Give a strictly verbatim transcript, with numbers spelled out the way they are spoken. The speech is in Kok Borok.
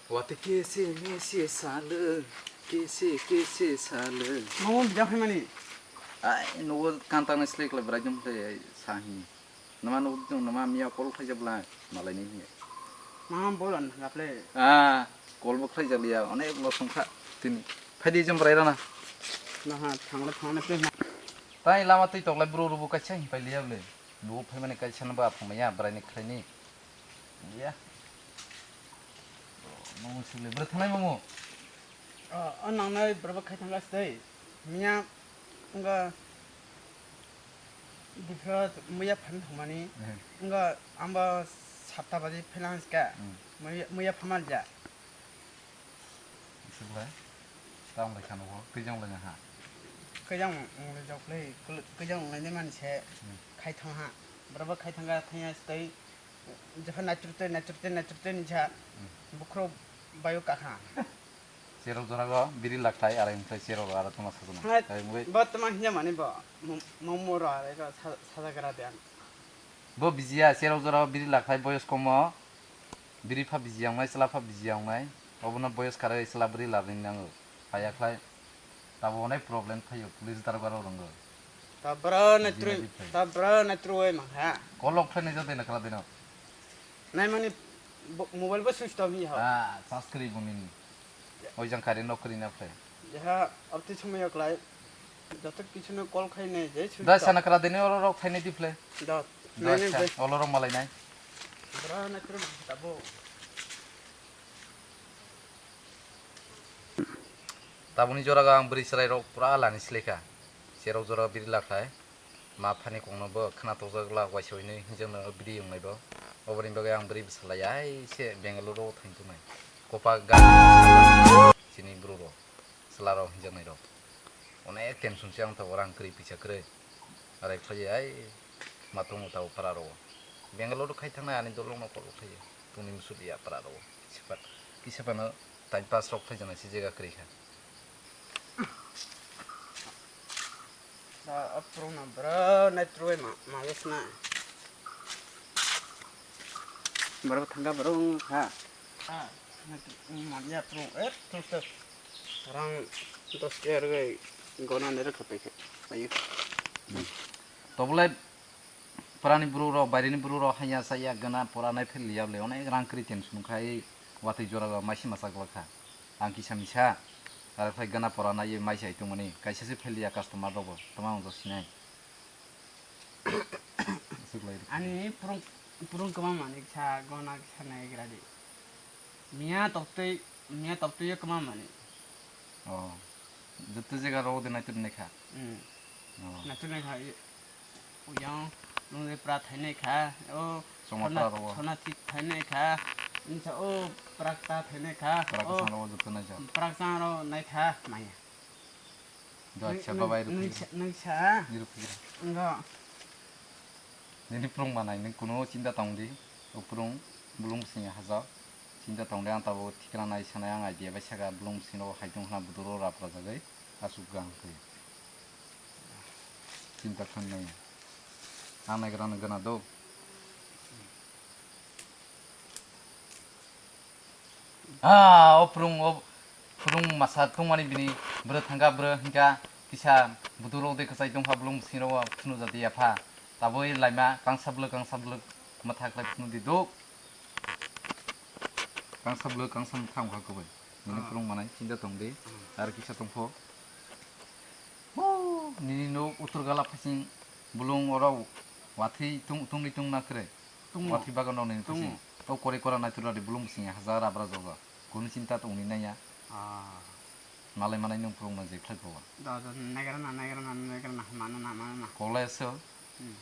Wati kese mese sale, kese kese sale. Mamo bijak hai mani. Ai, nugo kanta ngai slek le brai dum te sahi. Nama nugo dum nama miya kol khai jabla malai ni. Mama bolan gaple. Ah, kol bo khai jabla ya, onek lo songkha tini. Phaidi jom brai rana. Naha thangla thangna pe. Tai lama twi toklai bro rubu kaisa hin pai liya ble. Nugo phai mani kaisa no ba phang ya brai ni khai ni. Ya. Mamo sile bro thanai mamo. O, o nangnai borok khai thangkha stay. Miya wngkha bwkha muya phan thangmani. Hmm. Wngkha amba satta baji phaina hinska. Hmm. Muya, muya phamal ja. Isuk lai. Tang lai khano bo, twijang lai ha. Kwijang wng lai jok lai, kul-, kwijang wng lai mani se. Hmm. Khai thang ha. Borok khai thangkha thangya stay. Jepha naitru twi, naitru twi, naitru twi ni sa. Hmm. Bukhro bayo kakha. Cherok jora go biri laktai arai mthai cherok aro toma sajana. Hai, tai mui bo toma hinya mani bo. Mo-, momo ro arai ro sa-, sajagra de ang. Bo bijiya cherok jora go biri laktai boyos komo. Biri pha bijiya wngnai, chwla pha bijiya wngnai. Obono boyos kare chwla bwrwi labini nango. Paya khlai tabo onek problem thaio, police darbar rok rwngo. Ta bwrano Bini trui, bithai. Ta bwrano trui mangha. Kolok khlai nai jadena kala deno. Nai mani bo-, mobile bo switch off hi ho. Ah, charge kwrwi bo nini. Oi jang kari nok kwrwi na phlai. Jeha abti somoi oklai. Joto kisu no call khai nai je switch Da off. Sana kala deno oro rok thai nai di phlai. Da. Da Nai nai sa, be. Olo rok malai nai. Bwrano trui mangha tabo. Taboni jorago ang bwrwi chwrairok pura lani sle kha. Cherok jorao biri lakhlai. Ma phani kokno bo khna tokjak glak waisa hwnwi hinjakno biri wngnai bo. Oboni bagwi ang bwrwi bwsa lai ai se Bengaluru o thang tongnai. Kopa ga chini bwrwi rok. Chwla rok hinjaknai rok. Onek tension se ang tabuk rang kwrwi pisa kwrwi. Arai khlai ai ma tongo tabuk para rok. Bengaluru khai thangnai ani dolong no call khlai. Tungni musudia para rok. Kisa pa-, kisa phano time pass rok khlai jana se jaga kwrwi kha. Ba, o prung no bwrwi nai trui ma, ma yes na. Bwrwi thangka bwrwi wng kha. Ha, nai twi, wng man ya prung, eh, prung se. Rang dos tiya rwgwi gona nai rwkha pai khe, pai. Tobulai Purani bwrwi rok, bairi ni bwrwi rok hanya chaya gana pora nai phel liya le, onek rang kwrwi tension khai watwi jora rok maisi masa glak kha. Ang kisa misa, aro phai gana pora nai ye maisi ai tongmani, kaisa se phel liya customer rok bo, tama wng sinai. Aswk lai rw. Ani purung, purung kwma mani kisa gona kisa nai gra di. Miya toktwi, miya toktwi o kwma mani. Oh. Joto jaga rok de naituk nai kha. Hmm. Oh. Naituk nai kha. Uyang nung de pra thai nai kha. O Choma thona, pra rok. Thona thik thai nai kha. Insa o prak ta thai nai kha. Prak O sang rok joto nai kha. Prak sang rok nai kha maya. Do acha babai rw. Nung sa, nung sa. Ni rw phira. Ngo. Nini phrwng manai nung kuno chinta tong di. O phrwng bulung sing haja. Chinta tong di ang tabo thikra nai sanai ang idea bai saka bulung sing ro hai tong hna buduro rap rajagwi asuk gang khe. Chinta khan nai. Ang nai gra nung gana do. Ah, o phrwng, o phrwng masa tongmani bini bwrwi thangkha, bwrwi hinkha kisa budurok de kwchai tongkha, bulung bisingrok phunukjak di yapha. Tabwi laima kangsa bwlwk, kangsa bwlwk mwthak lai phunuk di duk. Kangsa bwlwk, kangsa mwthak wngkha kubui. Nini Ah. phrwng manai chinta tong di, aro kisa tongkho. Huu, nini nuk utur gala phasing bulung oro wathwi tung-, tungri tungna kwrwi. Tungmo. Wathwi bagan rok nini Tungmo. phasing. O kori kora naituk radi bulung bising hajar abra joga. Kunu chinta tongni naiya. Ah. Malai manai nung phrwng ma je khlai phawa. Da, da, nagra na, nagra na, nagra na, mana na, mana na. Koklai aso. Hmm.